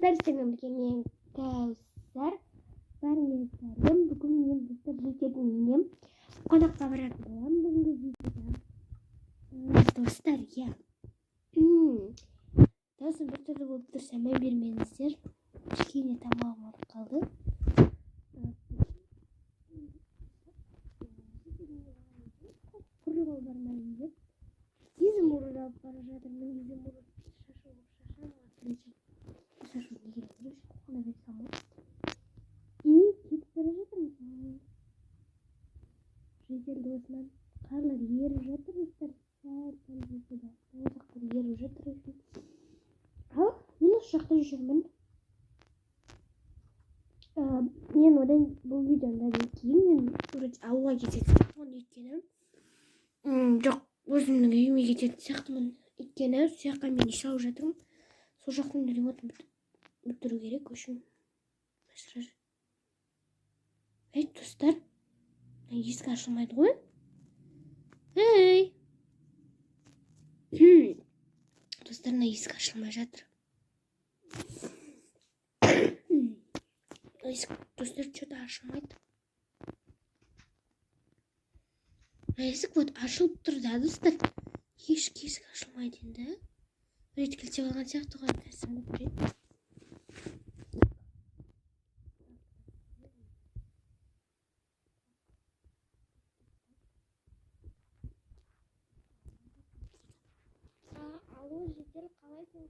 Достар, сіздермен бірге мен, Кәусар. Бәріңе сәлем. Бүгін мен, достар, жительдің үйіне қонаққа баратын боламын бүгінгі видеода. Достар, иә. Даусым біртүрлі болып тұрса, мән бермеңіздер. Кішкене тамағым ауырып қалды. Құрлығы бармайын деп. Изумруд алып бара жатырмын. Изумруд шашу шашамын. Короче, шашу не керек, короче, қуана берсем ғой. И кетіп бара жатырмыз. Житель досынан қарлар еріп жатыр, достар. Сәл пәл болса да мына жақтар еріп жатыр. Ал мен осы жақта жүрмін. Мен одан бұл видеодан кейін мен вроде ауылға кететін сияқтымын, өйткені жоқ, өзімнің үйіме кететін сияқтымын, өйткені сол жаққа мен үй салып жатырмын, сол жақтың ремонтын бітіру керек. В общем, ей, достар, мына есік ашылмайды ғой. Ей, достар, мына есік ашылмай жатыр. Мына есік, достар, че-то ашылмайды. Мына есік вот ашылып тұр да, достар. Есік ашылмайды енді. Бір рет кілттеп алған сияқты ғой. Қазір звондап көрейін. Алло, житель, қалайсың?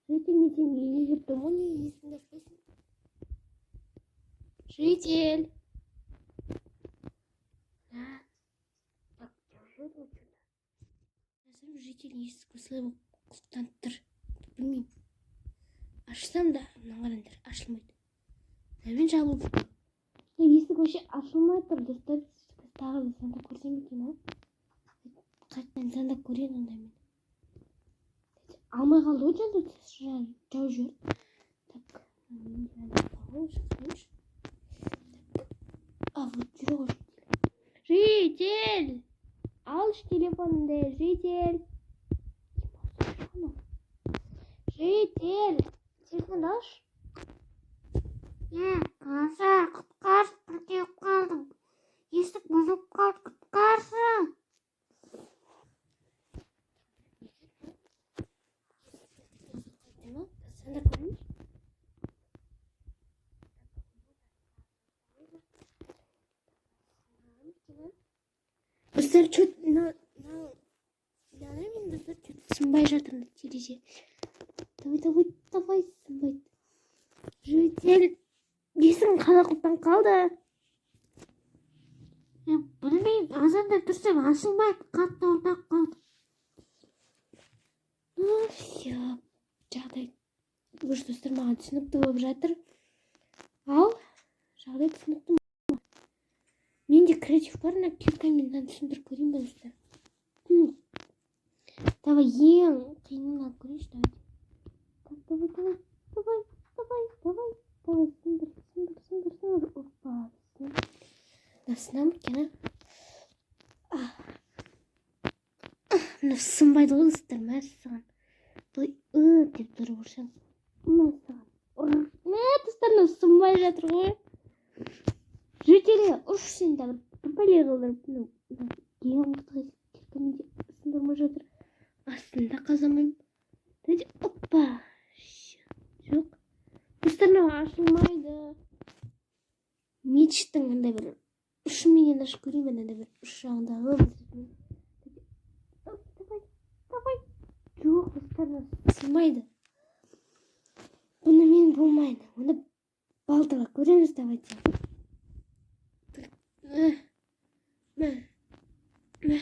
Житель, мен сенің үйіңе келіп тұрмын ғой, неге есігіңді ашпайсың? Житель. Так, держи вот сюда. Житель, есік осылай болып құлыптанып тұр. Білмеймін. Ашсам да, мына қараңдар, ашылмайды. Мынамен жабылып тұр. Мына есік вообще ашылмай тұр, достар. Тағы да звондап көрсем екен, а? Қайтадан звондап көрейін онда мен. Алмай қалды ғой, жауып жіберді. Так, а вот жүре ғой, житель. Житель! Алшы телефоныңды, житель. Житель, телефонды алшы. Е, Кәусар, құтқаршы, тіркеліп қалдым. Есік бұзылып қалды, құтқаршы. Звондап көрейінші. Достар, че мына мен, достар, че сынбай жатыр мына терезе. Давай, давай, давай, сынбайды. Житель, есігің қалай құлыптанып қалды? Е, білмеймін, азанда тұрсам ашылмайды, қатты орнап қалды. Ну все, жағдай уже, достар, маған түсінікті болып жатыр. Ал жағдай түсінікті. Менде креатив бар, мына киркамен мынаны түсіндіріп көрейін ба, достар? Давай, ең қиынын алып көрейінші, давайте. Так, давай, давай, давай, давай, давай, давай, сындыр, сындыр, сындыр, сындыр. Опа, мына сына ма екен, а? Мына сынбайды ғой, достар, мәссаған. Былай ы деп тұрып ұрсаң, мәссаған. Мә, достар, мынау сынбай жатыр ғой. Житель, ұш сен де, бір бәле қылдырып, мынау ең мықты киркамен де сындырмай жатыр. Астында қазамаймын. Давайте, опа. Жоқ. Достар, мынау ашылмайды. Мечтің андай бір ұшыменен ашып көрейін ба, андай бір ұш жағындағы. Давай, давай. Жоқ, достар, мынау сынбайды. Бұнымен болмайды. Оны балталап көреміз, давайте. Мә, мә,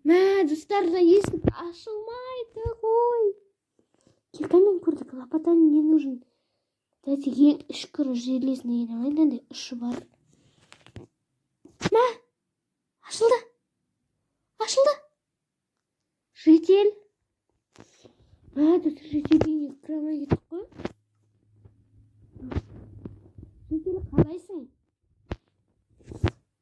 мә, достар, мына есік ашылмайды ғой. Киркамен көрдік, лопата не нужен. Давайте ең үшкір железный алайын, мынандай ұшы бар. Мә, ашылды, ашылды. Житель. Мә, достар, житель үйіне кіре алмай кеттік қой. Житель, қалайсың?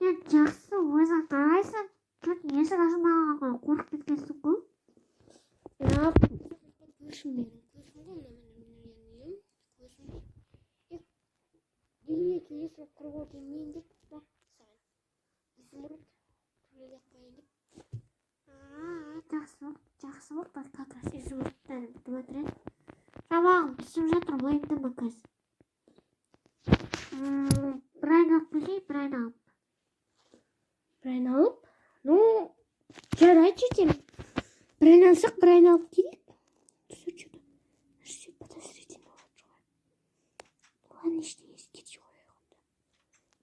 Е, жақсы, өзің қалайсың? Тут есік ашылмаған ғой, қорқып кеткенсің ғой. Көршім менің, көршім ғой мына, міне, міне. Осыны қорғауды мен деп па саған изумруд қояйын деп. Жақсы болды, жақсы болды. Как раз изумрудтар бітіп жатыр еді. Тамағым пісіп жатыр, уайымдама қазір. Бір айналып келейін, бір айналып. Бір айналып? Ну, жарайды, жетемін. Бір айналсақ, бір айналып келейік. Достар, что-то все подозрительно болып жатыр ғой. Ладно, ештеңе кете қояйық онда.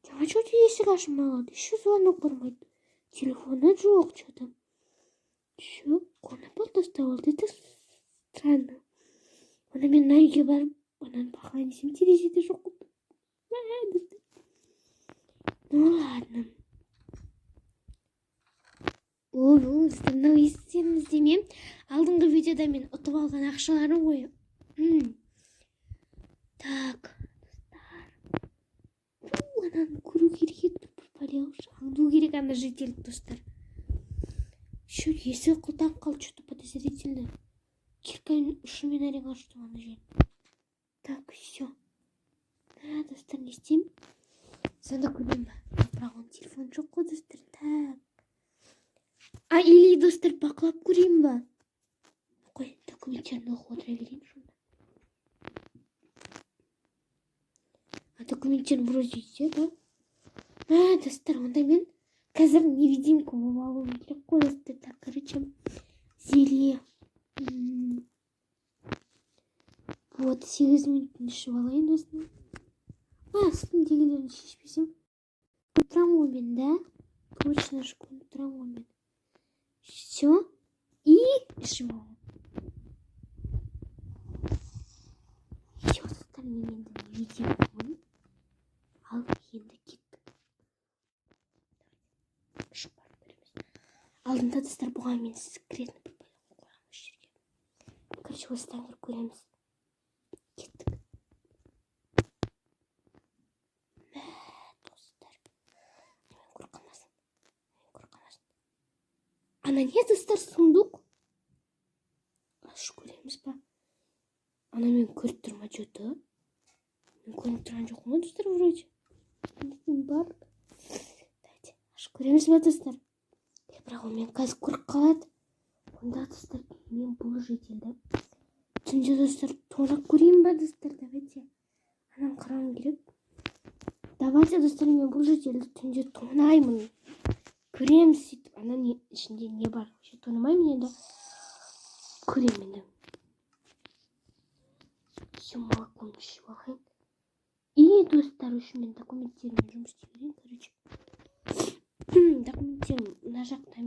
Жаңа что-то есік ашылмай қалды. Еще звонок бармайды. Телефоны жоқ что-то. Еще қолына палта ұстап алды. Это странно. Онда мен мына үйге барып, ананы бақылайын десем, терезеде жоқ болды. Достар. Ну ладно. Ой, достар, мынау естеріңізде ме? Алдыңғы видеода мен ұтып алған ақшаларым ғой. Так, достар. Фу, ананы көру керек еді, бір бәле аңду керек ана житель, достар. Еще есік құлтап қалды, что-то подозрительно. Кирканың ұшымен әрең аштым ана жерін. Так, все. А, достар, не істеймін? Звондап көрейін ба? Бірақ оның телефоны жоқ қой, достар. Так. А, или, достар, бақылап көрейін ба? Қой, документтерін оқып отыра берейін сонда. А документтерін вроде үйде, да? А, достар, онда мен қазір невидимка болып алуым керек қой, достар. Так, короче, зелье. Вот, 8 минуттың ішіп алайын осыны. А, үстімдегілерін шешпесем, көріп тұрамын ғой мен, да? Точно ж көріп тұрамын ғой мен. Все. И ішіп аламын. Все, достар, мен енді невидимкамын. Ал енді кеттік. Ұшып барып көреміз. Алдында, достар, бұған мен секретный бір бәле қойып қоямын осы жерге. Короче, осыдан кіріп көреміз. Кеттік. Мә, достар. Мен көріп қалмасын. Мен көріп қалмасын. Ана не, достар, сундук? Ашып көреміз ба? Ана мен көріп тұр ма, что-то? Мен көрініп тұрған жоқпын ғой, достар, вроде. Бар. Давайте, ашып көреміз ба, достар? Бірақ ол мені қазір көріп қалады. Онда, достар, мен бұл жительді түнде, достар, тонап көрейін ба, достар? Давайте. Ананы қарауым керек. Давайте, достар, мен бұл жительді түнде тонаймын. Көреміз сөйтіп, ана не, ішінде не бар. Вообще тонамаймын енді. Көремін енді. Все, молоконы ішіп алайын. И, достар, үшін мен документтеріммен жұмыс істей берейін, короче. Документтерім мына жақта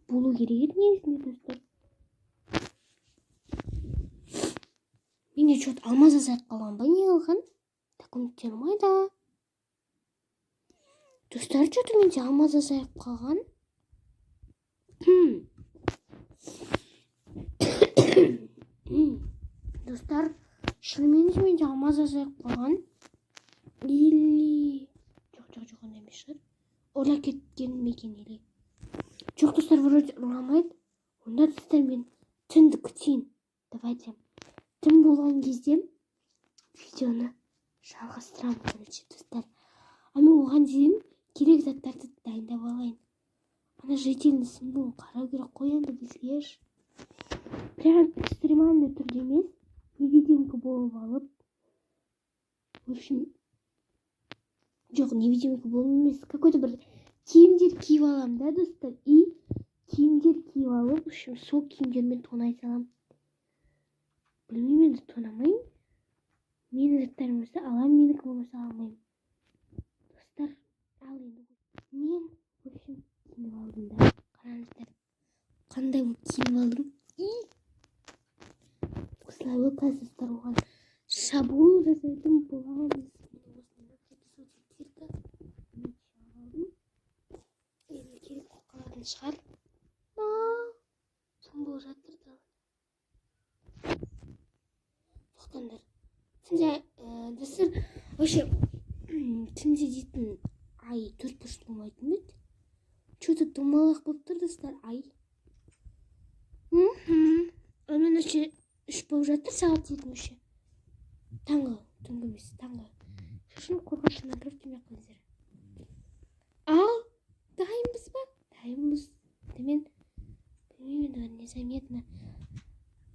болу керек еді негізінде, достар. Менде чё-то алмаз азайып қалған ба, не қылған? Документтерім қайда? Достар, чё-то менде алмаз азайып қалған. Достар, шынымен де менде алмаз азайып қалған. Или жоқ, жоқ, жоқ, ондай емес шығар. Ұрлап кеткен ме екен или? Жоқ, достар, вроде ұрламайды. Онда, достар, мен түнді күтейін. Давайте. Түн болған кезде видеоны жалғастырамын, короче, достар. А мен оған дейін керек заттарды дайындап алайын. Ана жительдің сундугын қарау керек қой енді бізге. Прям экстремальный түрде емес, невидимка болып алып. В общем, жоқ, невидимка болып емес, какой-то бір киімдер киіп аламын да, достар. И киімдер киіп алып, в общем, сол киімдермен тонай саламын. Білмеймін енді, тонамаймын. Менің заттарым болса аламын, менікі болмаса алмаймын. Достар, ал енді мен, в общем, киініп алдым да. Қараңыздар, қандай болып киініп алдым. И осылай болып қазір, достар, оған шабуыл жасайтын боламыз. Енді керек болып қалатын шығар. Түн болып жатыр да. Тоқтаңдар. Түнде, достар, вообще, түнде дейтін ай төрт бұрыш болмайтын ба еді? Чё-то домалақ болып тұр, достар, ай. Мен вообще 3 болып жатыр сағат дейтін вообще. Таңғы, түнгі емес, таңғы. Сосын қорғаншаны тимей ақ қойыңыздар. Ал дайынбыз ба? Дайынбыз. Мен білмеймін енді, незаметно.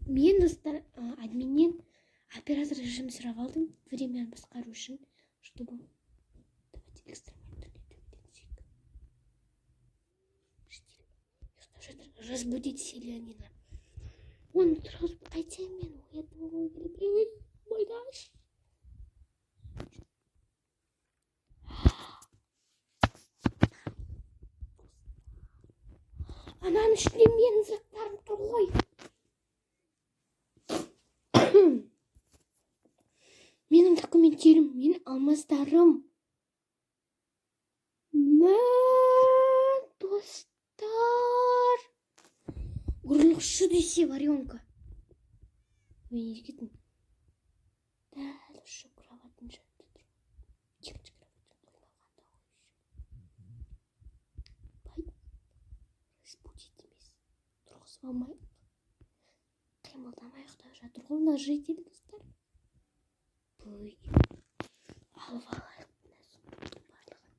Мен, достар, админнен оператор режим сұрап алдым, время басқару үшін, чтобы. Давайте экстремально түрде төмендетсек. Ұйықтап жатыр. Разбудить селянина. Оны тұрғызып қайтсем, мен оятып алу керек. Ой, ойдаш. Ананың ішінде менің заттарым тұр ғой. Менің документтерім, менің алмаздарым. Мә, достар. Ұрлықшы десе варенка. Мен неге кеттім? Дәл осы кроваттың жанында тұр. Екінші кроваттың қоймағанда ғой. Бай, разбудить емес. Тұрғызып алмай. Қимылдамай ұйықтап жатыр ғой мына житель, достар. Бұй. Алып алайық мына сундуктың барлығын.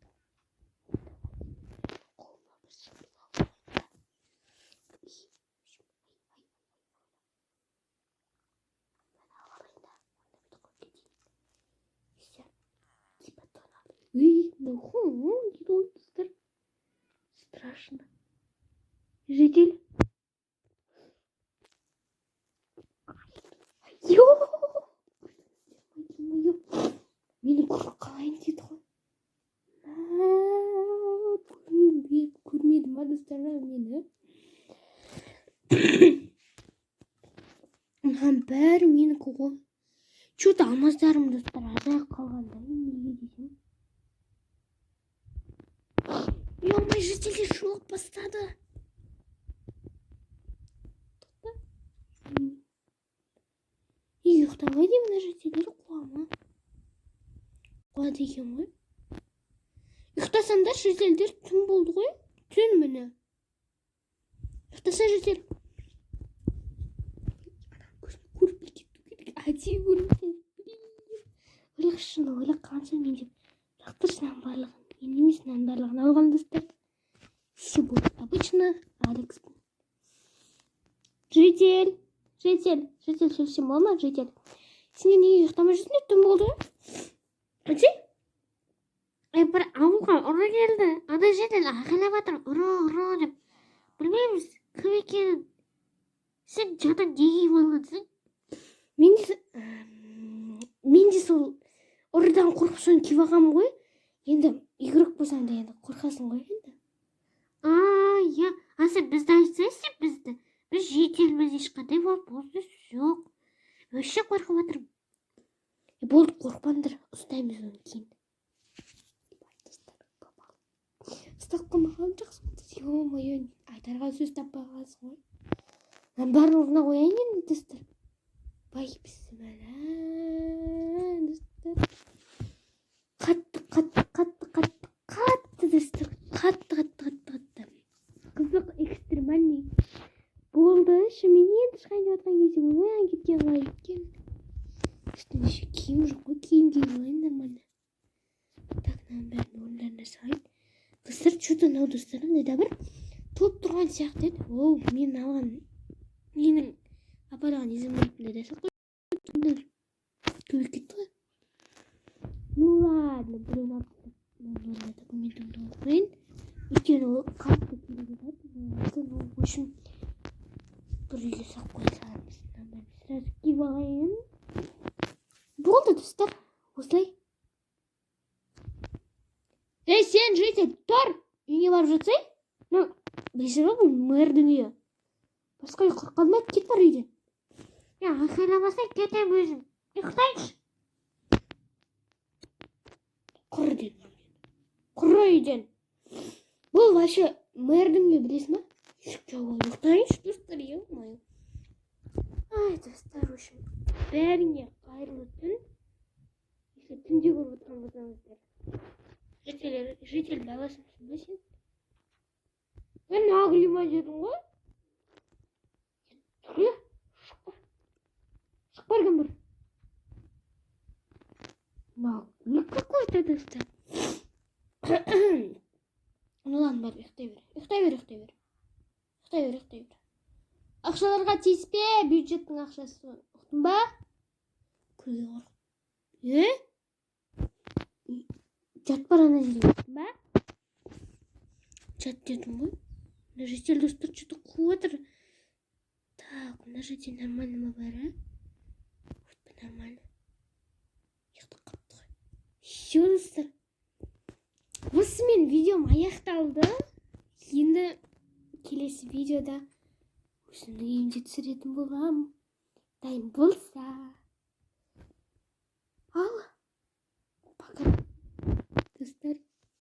Қолыма бір сундук алып алайын да. И, ай, ай, ай. Мынаны алып алайын да, онда бүйтіп қойып кетейін. Все. Типа тонал. Үй, мынау дейді ғой, достар. Страшно. Житель. Йо! Мені көріп қалайын деді ғой. Мә, көрмеді ма, достар, мені? Мынаның бәрі менікі ғой. Че-то алмаздарым, достар, азайып қалғанда. Неге десем. Ё-моё, жительдер шулап бастады. Тоқта. Неге ұйықтамайды мына жительдер, қуа ма? Қуады екен ғой. Ұйықтасаңдар, жительдер, түн болды ғой. Түн міне. Ұйықтаса, житель. Ана көріп кету керек. Әдейі көріп. Ұрлықшыны ойлап қалғанша мен деп. Лақтыршы мынаның барлығын. Мен емес мынаның барлығын алған, достар. Все будет обычно. Алекс. Житель. Житель. Житель, сөйлесем бола ма, житель? Сендер неге ұйықтамай жүрсіңдер? Түн болды ғой. Айтшы? Ей, бір ауылға ұры келді. Ана житель айқайлап жатыр, ұры, ұры деп. Білмейміз кім екенін. Сен жаңа не киіп алғансың? Мен де сол ұрыдан қорқып соны киіп алғанмын ғой. Енді игрок болсаң да, енді қорқасың ғой енді. А, иә. А сен бізді айтсайшы, бізді. Біз жительміз, ешқандай вопрос жоқ. Вообще қорқып жатырмын. Е, болды, қорықпаңдар, ұстаймыз оны кейін. Достар, ұстап қалмаған жақсы болды. Ё-моё, айтарға сөз таппай қаласың ғой. Мынаның бәрін орнына қояйын енді, достар. Бай, бісміллә, достар. Қатты, қатты, қатты, қатты, қатты, достар. Қатты, қатты, қатты, қатты. Қызық, экстремальный болды. Шынымен енді шығайын деп жатқан кезде оян кеткен қалай кеткен. Үстінде еще киім жоқ қой, киім киіп алайын нормально. Так, мынаның бәрін орындарына салайын. Достар, че-то мынау, достар, мындай да бір толып тұрған сияқты еді. Оу, мен алған, менің апарған изумрудымды да салып қойдым. Көбейіп кетті ғой. Ну ладно, біреуін алып тастап, мынаның орнына документімді қойып қояйын. Өйткені ол қатты керек еді. Ну, в общем, бір үйге салып қоя саламыз. Мынаның бәрін сразу киіп алайын. Болды, достар, осылай. Ей, сен, житель, тұр! Үйіңе барып жатсай. Ну, білесің ба, бұл мэрдің үйі. Басқа үй құрып қалма, кет бар үйден. Я, айқайламасаң кетемін өзім. Ұйықтайыншы. Құр дедім. Құр үйден. Бұл вообще мэрдің үйі, білесің ба? Есік жауып алып ұйықтайыншы, достар, ё-моё. Ай, достар, в общем, бәріңе қайырлы түн. Если түнде көріп отырған болсаңыздар. Житель, житель даласымсың ба сен? Е, наглый ма дедің ғой? Тұр, е, шық бар. Шық бар, кім бар? Наглый какой. Ұйықта, достар. Ну ладно, бар, ұйықтай бер, ұйықтай бер, ұйықтай бер, ұйықтай бер, ұйықтай бер. Ақшаларға тиіспе, бюджеттің ақшасы, ұқтың ба? Көзге қорқып е, жат, бар ана жерге, ұқтың ба? Жат дедім ғой. Мына житель, достар, что то қуып жатыр. Так, мына жерде нормально ма бәрі? Вот бы нормально. Ұйықтап қалыпты ғой. Все, достар, осымен видеом аяқталды. Енді келесі видеода өзімнің үйімде түсіретін боламын, дайын болса. Ал.